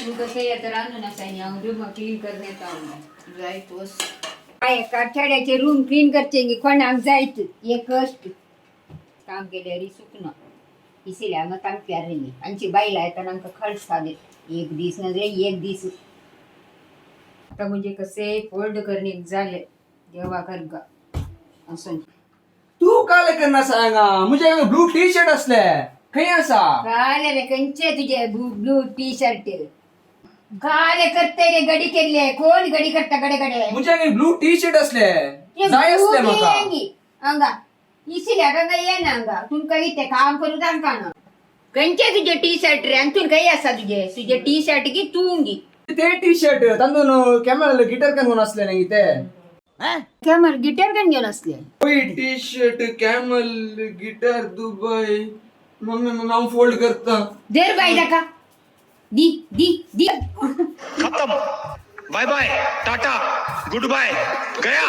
तू कसं येतं राहून असाय, हांव रूम क्लीन करण्यात हांव जायत वस. काय काठाड्याचे रूम क्लीन करचे गी कोणाक जायत एक कष्ट काम केल्यारी सुकणं इसिले हांगा तांप्यार न्ही आमची बायलां येताना आमकां खर्च एक दीस नजरे एक दीस. आता म्हणजे कसे फोल्ड करणे झाले देवा करगा असं. तू काल करना सांगा, मुझे ब्लू टी शर्ट असले खंय आसा? काले रे, कंचे तुझे ब्लू टी शर्ट काले करते रे, गडी केले कोण गडी करता गडे गडे. मुझे ब्लू टी शर्ट असले जाय असले म्हाका. अंगा इसिले हांगा ये ना हांगा तुमकां कितें काम करूं तांकां ना. खंयचे तुजे टी शर्ट रे आनी तूं खंय आसा तुजे तुजे टी शर्ट की तूं गी? ते टी शर्ट तांदून कॅमेरा गिटार can घेवन असले न्ही ते. कॅमर गिटार कन घेवन आसले? ओय T shirt camel guitar Dubai. Mummy mummy, हांव फोल्ड करता. धर बाय ताका, दी दी दी. खत्म, bye bye, tata, good bye, Gaya.